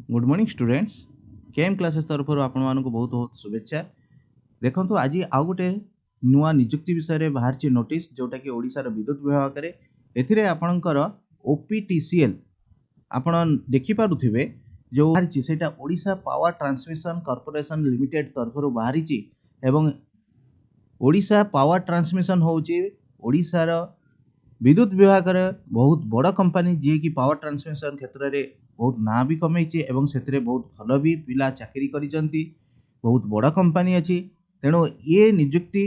Good morning students, K M Classes ତରଫରୁ ଆପଣମାନଙ୍କୁ ବହୁତ ବହୁତ ଶୁଭେଚ୍ଛା। ଦେଖନ୍ତୁ, ଆଜି ଆଉ ଗୋଟେ ନୂଆ ନିଯୁକ୍ତି ବିଷୟରେ ବାହାରିଛି ନୋଟିସ୍, ଯେଉଁଟାକି ଓଡ଼ିଶାର ବିଦ୍ୟୁତ ବିଭାଗରେ। ଏଥିରେ ଆପଣଙ୍କର OPTCL, ଆପଣ ଦେଖିପାରୁଥିବେ, ଯେଉଁ ବାହାରିଛି ସେଇଟା Odisha power transmission corporation limited ତରଫରୁ ବାହାରିଛି। ଏବଂ ଓଡ଼ିଶା ପାୱାର ଟ୍ରାନ୍ସମିଶନ ହେଉଛି ଓଡ଼ିଶାର ବିଦ୍ୟୁତ ବିଭାଗରେ ବହୁତ ବଡ଼ କମ୍ପାନୀ, ଯିଏକି ପାୱାର ଟ୍ରାନ୍ସମିଶନ କ୍ଷେତ୍ରରେ ବହୁତ ନାଁ ବି କମେଇଛି ଏବଂ ସେଥିରେ ବହୁତ ଭଲ ବି ପିଲା ଚାକିରି କରିଛନ୍ତି। ବହୁତ ବଡ଼ କମ୍ପାନୀ ଅଛି। ତେଣୁ ଇଏ ନିଯୁକ୍ତି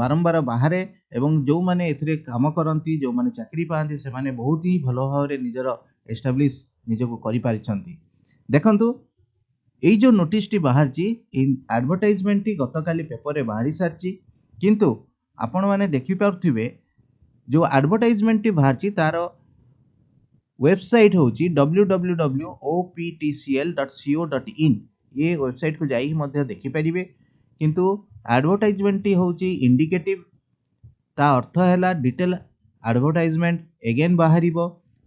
ବାରମ୍ବାର ବାହାରେ ଏବଂ ଯେଉଁମାନେ ଏଥିରେ କାମ କରନ୍ତି, ଯେଉଁମାନେ ଚାକିରି ପାଆନ୍ତି, ସେମାନେ ବହୁତ ହିଁ ଭଲ ଭାବରେ ନିଜର ଏଷ୍ଟାବ୍ଲିଶ୍ ନିଜକୁ କରିପାରିଛନ୍ତି। ଦେଖନ୍ତୁ, ଏଇ ଯେଉଁ ନୋଟିସଟି ବାହାରିଛି, ଏଇ ଆଡ଼ଭର୍ଟାଇଜମେଣ୍ଟଟି ଗତକାଲି ପେପରରେ ବାହାରି ସାରିଛି। କିନ୍ତୁ ଆପଣମାନେ ଦେଖିପାରୁଥିବେ, ଯେଉଁ ଆଡ଼ଭର୍ଟାଇଜମେଣ୍ଟଟି ବାହାରିଛି ତାର ୱେବସାଇଟ୍ ହେଉଛି www.optcl.co.in। ଏ ୱେବସାଇଟ୍କୁ ଯାଇକି ମଧ୍ୟ ଦେଖିପାରିବେ। କିନ୍ତୁ ଆଡ଼ଭର୍ଟାଇଜମେଣ୍ଟଟି ହେଉଛି ଇଣ୍ଡିକେଟିଭ୍। ତା ଅର୍ଥ ହେଲା ଡିଟେଲ୍ ଆଡ଼ଭର୍ଟାଇଜମେଣ୍ଟ ଏଗେନ୍ ବାହାରିବ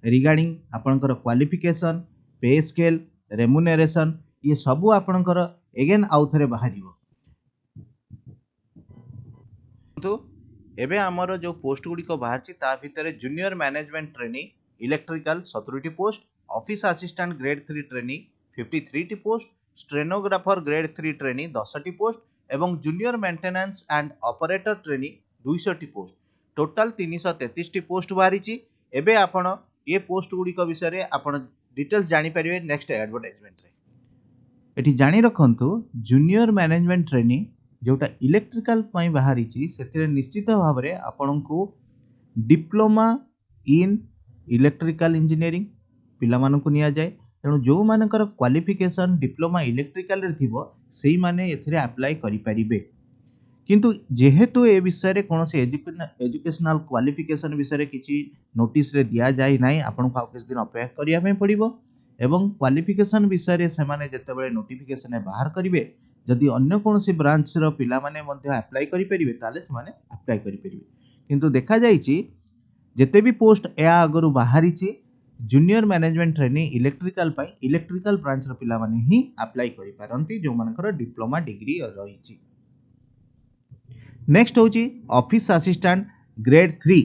ରିଗାର୍ଡ଼ିଂ ଆପଣଙ୍କର କ୍ୱାଲିଫିକେସନ୍, ପେ ସ୍କେଲ୍, ରେମୁନେରେସନ୍, ଇଏ ସବୁ ଆପଣଙ୍କର ଏଗେନ୍ ଆଉ ଥରେ ବାହାରିବ। କିନ୍ତୁ ଏବେ ଆମର ଯେଉଁ ପୋଷ୍ଟ ଗୁଡ଼ିକ ବାହାରିଛି, ତା ଭିତରେ ଜୁନିୟର ମ୍ୟାନେଜମେଣ୍ଟ ଟ୍ରେନି ଇଲେକ୍ଟ୍ରିକାଲ 70ଟି post, office assistant grade 3 trainee 53ଟି post, stenographer grade 3 trainee 10ଟି post ଏବଂ junior maintenance and operator trainee 200ଟି post. Total 333ଟି post ବାହାରିଛି। ଏବେ ଆପଣ ଏ ପୋଷ୍ଟ ଗୁଡ଼ିକ ବିଷୟରେ ଆପଣ ଡିଟେଲ୍ସ ଜାଣିପାରିବେ ନେକ୍ସଟ ଆଡ଼ଭର୍ଟାଇଜମେଣ୍ଟରେ। ଏଠି ଜାଣି ରଖନ୍ତୁ, ଜୁନିୟର ମ୍ୟାନେଜମେଣ୍ଟ ଟ୍ରେନି ଯେଉଁଟା ଇଲେକ୍ଟ୍ରିକାଲ ପାଇଁ ବାହାରିଛି, ସେଥିରେ ନିଶ୍ଚିତ ଭାବରେ ଆପଣଙ୍କୁ ଡିପ୍ଲୋମା ଇନ୍ ଇଲେକ୍ଟ୍ରିକାଲ ଇଞ୍ଜିନିୟରିଂ ପିଲାମାନଙ୍କୁ ନିଆଯାଏ। ତେଣୁ ଯେଉଁମାନଙ୍କର କ୍ୱାଲିଫିକେସନ୍ ଡିପ୍ଲୋମା ଇଲେକ୍ଟ୍ରିକାଲରେ ଥିବ, ସେଇମାନେ ଏଥିରେ ଆପ୍ଲାଏ କରିପାରିବେ। କିନ୍ତୁ ଯେହେତୁ ଏ ବିଷୟରେ କୌଣସି ଏଜୁକେସନାଲ କ୍ୱାଲିଫିକେସନ୍ ବିଷୟରେ କିଛି ନୋଟିସରେ ଦିଆଯାଇ ନାହିଁ, ଆପଣଙ୍କୁ ଆଉ କିଛି ଦିନ ଅପେକ୍ଷା କରିବା ପାଇଁ ପଡ଼ିବ। ଏବଂ କ୍ୱାଲିଫିକେସନ୍ ବିଷୟରେ ସେମାନେ ଯେତେବେଳେ ନୋଟିଫିକେସନ୍ ବାହାର କରିବେ, ଯଦି ଅନ୍ୟ କୌଣସି ବ୍ରାଞ୍ଚର ପିଲାମାନେ ମଧ୍ୟ ଆପ୍ଲାଏ କରିପାରିବେ, ତାହେଲେ ସେମାନେ ଆପ୍ଲାଏ କରିପାରିବେ। କିନ୍ତୁ ଦେଖାଯାଇଛି, ଯେତେ ବି ପୋଷ୍ଟ ଏହା ଆଗରୁ ବାହାରିଛି ଜୁନିୟର ମ୍ୟାନେଜମେଣ୍ଟ ଟ୍ରେନିଂ ଇଲେକ୍ଟ୍ରିକାଲ ପାଇଁ, ଇଲେକ୍ଟ୍ରିକାଲ ବ୍ରାଞ୍ଚର ପିଲାମାନେ ହିଁ ଆପ୍ଲାଏ କରିପାରନ୍ତି, ଯେଉଁମାନଙ୍କର ଡିପ୍ଲୋମା ଡିଗ୍ରୀ ରହିଛି। ନେକ୍ସଟ ହେଉଛି office assistant grade 3।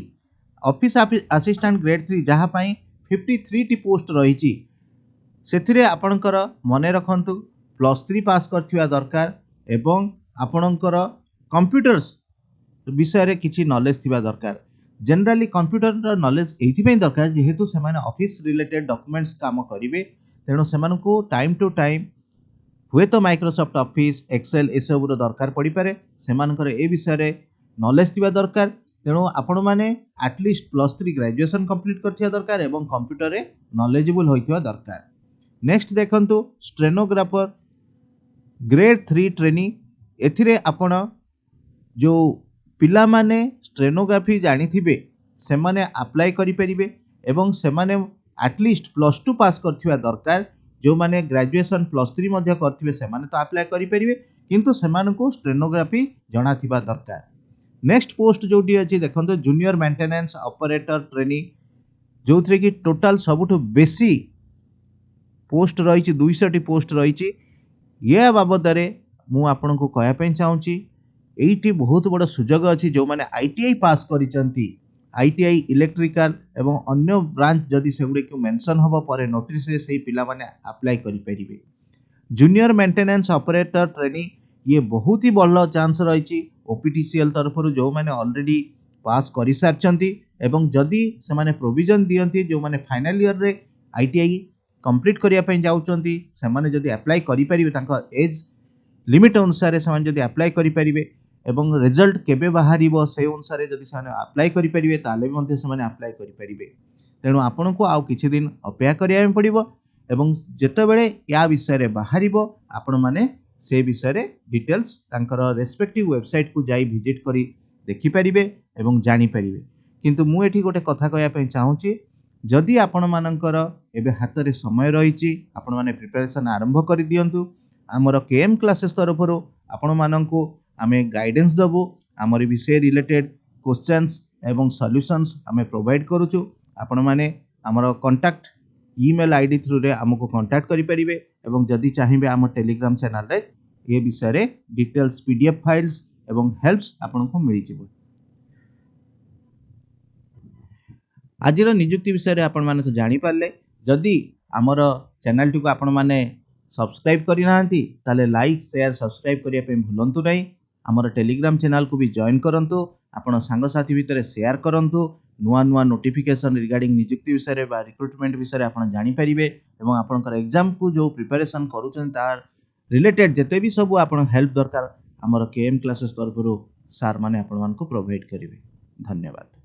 Office assistant grade 3, ଯାହା ପାଇଁ 53ଟି ପୋଷ୍ଟ ରହିଛି, ସେଥିରେ ଆପଣଙ୍କର ମନେ ରଖନ୍ତୁ +3 ପାସ୍ କରିଥିବା ଦରକାର ଏବଂ ଆପଣଙ୍କର କମ୍ପ୍ୟୁଟର୍ସ ବିଷୟରେ କିଛି ନଲେଜ ଥିବା ଦରକାର। ଜେନେରାଲି କମ୍ପ୍ୟୁଟରର ନଲେଜ ଏଇଥିପାଇଁ ଦରକାର, ଯେହେତୁ ସେମାନେ ଅଫିସ୍ ରିଲେଟେଡ୍ ଡକୁମେଣ୍ଟସ୍ କାମ କରିବେ। ତେଣୁ ସେମାନଙ୍କୁ ଟାଇମ୍ ଟୁ ଟାଇମ୍ ହୁଏତ ମାଇକ୍ରୋସଫ୍ଟ ଅଫିସ୍, ଏକ୍ସେଲ୍ ଏସବୁର ଦରକାର ପଡ଼ିପାରେ। ସେମାନଙ୍କର ଏ ବିଷୟରେ ନଲେଜ ଥିବା ଦରକାର। ତେଣୁ ଆପଣମାନେ ଆଟଲିଷ୍ଟ +3 ଗ୍ରାଜୁଏସନ୍ କମ୍ପ୍ଲିଟ୍ କରିଥିବା ଦରକାର ଏବଂ କମ୍ପ୍ୟୁଟରରେ ନଲେଜେବୁଲ୍ ହୋଇଥିବା ଦରକାର। ନେକ୍ସଟ ଦେଖନ୍ତୁ, ଷ୍ଟେନୋଗ୍ରାଫର ଗ୍ରେଡ୍ 3 ଟ୍ରେନିଂ। ଏଥିରେ ଆପଣ ଯେଉଁ ପିଲାମାନେ ଷ୍ଟେନୋଗ୍ରାଫି ଜାଣିଥିବେ, ସେମାନେ ଆପ୍ଲାଏ କରିପାରିବେ ଏବଂ ସେମାନେ ଆଟଲିଷ୍ଟ +2 ପାସ୍ କରିଥିବା ଦରକାର। ଯେଉଁମାନେ ଗ୍ରାଜୁଏସନ୍ +3 ମଧ୍ୟ କରିଥିବେ, ସେମାନେ ତ ଆପ୍ଲାଏ କରିପାରିବେ, କିନ୍ତୁ ସେମାନଙ୍କୁ ଷ୍ଟେନୋଗ୍ରାଫି ଜଣାଥିବା ଦରକାର। ନେକ୍ସଟ ପୋଷ୍ଟ ଯେଉଁଠି ଅଛି ଦେଖନ୍ତୁ, ଜୁନିୟର ମେଣ୍ଟେନାନ୍ସ ଅପରେଟର ଟ୍ରେନିଂ, ଯେଉଁଥିରେ କି ଟୋଟାଲ ସବୁଠୁ ବେଶୀ ପୋଷ୍ଟ ରହିଛି, 200ଟି ପୋଷ୍ଟ ରହିଛି। ୟା ବାବଦରେ ମୁଁ ଆପଣଙ୍କୁ କହିବା ପାଇଁ ଚାହୁଁଛି, ଏଇଠି ବହୁତ ବଡ଼ ସୁଯୋଗ ଅଛି। ଯେଉଁମାନେ ITI pass କରିଛନ୍ତି, ITI electrical ଏବଂ ଅନ୍ୟ ବ୍ରାଞ୍ଚ ଯଦି ସେଗୁଡ଼ିକୁ ମେନସନ୍ ହେବ ପରେ ନୋଟିସରେ, ସେଇ ପିଲାମାନେ ଆପ୍ଲାଏ କରିପାରିବେ। ଜୁନିୟର ମେଣ୍ଟେନାନ୍ସ ଅପରେଟର ଟ୍ରେନିଂ, ଇଏ ବହୁତ ହି ଭଲ ଚାନ୍ସ ରହିଛି OPTCL ତରଫରୁ। ଯେଉଁମାନେ ଅଲରେଡ଼ି ପାସ୍ କରିସାରିଛନ୍ତି ଏବଂ ଯଦି ସେମାନେ ପ୍ରୋଭିଜନ୍ ଦିଅନ୍ତି, ଯେଉଁମାନେ ଫାଇନାଲ୍ ଇୟର୍ରେ ITI complete କରିବା ପାଇଁ ଯାଉଛନ୍ତି, ସେମାନେ ଯଦି ଆପ୍ଲାଏ କରିପାରିବେ, ତାଙ୍କ ଏଜ୍ ଲିମିଟ୍ ଅନୁସାରେ ସେମାନେ ଯଦି ଆପ୍ଲାଏ କରିପାରିବେ ଏବଂ ରେଜଲ୍ଟ କେବେ ବାହାରିବ ସେ ଅନୁସାରେ ଯଦି ସେମାନେ ଆପ୍ଲାଏ କରିପାରିବେ, ତାହେଲେ ବି ମଧ୍ୟ ସେମାନେ ଆପ୍ଲାଏ କରିପାରିବେ। ତେଣୁ ଆପଣଙ୍କୁ ଆଉ କିଛି ଦିନ ଅପେକ୍ଷା କରିବା ପାଇଁ ପଡ଼ିବ ଏବଂ ଯେତେବେଳେ ୟା ବିଷୟରେ ବାହାରିବ, ଆପଣମାନେ ସେ ବିଷୟରେ ଡିଟେଲ୍ସ ତାଙ୍କର ରେସ୍ପେକ୍ଟିଭ୍ ୱେବସାଇଟ୍କୁ ଯାଇ ଭିଜିଟ୍ କରି ଦେଖିପାରିବେ ଏବଂ ଜାଣିପାରିବେ। କିନ୍ତୁ ମୁଁ ଏଠି ଗୋଟେ କଥା କହିବା ପାଇଁ ଚାହୁଁଛି, ଯଦି ଆପଣମାନଙ୍କର ଏବେ ହାତରେ ସମୟ ରହିଛି, ଆପଣମାନେ ପ୍ରିପାରେସନ୍ ଆରମ୍ଭ କରିଦିଅନ୍ତୁ। ଆମର କେ ଏମ୍ କ୍ଲାସେସ୍ ତରଫରୁ ଆପଣମାନଙ୍କୁ ଆମେ ଗାଇଡେନ୍ସ ଦେବୁ। ଆମର ବିଷୟ ରିଲେଟେଡ୍ କ୍ୱେଶ୍ଚନ୍ସ ଏବଂ ସଲ୍ୟୁସନ୍ସ ଆମେ ପ୍ରୋଭାଇଡ଼ କରୁଛୁ। ଆପଣମାନେ ଆମର କଣ୍ଟାକ୍ଟ ଇମେଲ୍ I D ଥ୍ରୁରେ ଆମକୁ କଣ୍ଟାକ୍ଟ କରିପାରିବେ ଏବଂ ଯଦି ଚାହିଁବେ ଆମ ଟେଲିଗ୍ରାମ ଚ୍ୟାନେଲରେ ଏ ବିଷୟରେ ଡିଟେଲ୍ସ, PDF files ଏବଂ ହେଲ୍ପସ୍ ଆପଣଙ୍କୁ ମିଳିଯିବ। ଆଜିର ନିଯୁକ୍ତି ବିଷୟରେ ଆପଣମାନେ ତ ଜାଣିପାରିଲେ। ଯଦି ଆମର ଚ୍ୟାନେଲଟିକୁ ଆପଣମାନେ ସବସ୍କ୍ରାଇବ୍ କରିନାହାନ୍ତି, ତାହେଲେ ଲାଇକ୍, ସେୟାର, ସବସ୍କ୍ରାଇବ୍ କରିବା ପାଇଁ ଭୁଲନ୍ତୁ ନାହିଁ। ଆମର ଟେଲିଗ୍ରାମ ଚ୍ୟାନେଲକୁ ବି ଜଏନ୍ କରନ୍ତୁ, ଆପଣ ସାଙ୍ଗସାଥି ଭିତରେ ସେୟାର କରନ୍ତୁ। ନୂଆ ନୂଆ ନୋଟିଫିକେସନ୍ ରିଗାର୍ଡ଼ିଂ ନିଯୁକ୍ତି ବିଷୟରେ ବା ରିକ୍ରୁଟମେଣ୍ଟ ବିଷୟରେ ଆପଣ ଜାଣିପାରିବେ ଏବଂ ଆପଣଙ୍କର ଏକ୍ଜାମକୁ ଯେଉଁ ପ୍ରିପାରେସନ୍ କରୁଛନ୍ତି ତାର ରିଲେଟେଡ୍ ଯେତେ ବି ସବୁ ଆପଣ ହେଲ୍ପ ଦରକାର, ଆମର କେ ଏମ୍ କ୍ଲାସେସ୍ ତରଫରୁ ସାର୍ମାନେ ଆପଣମାନଙ୍କୁ ପ୍ରୋଭାଇଡ଼ କରିବେ। ଧନ୍ୟବାଦ।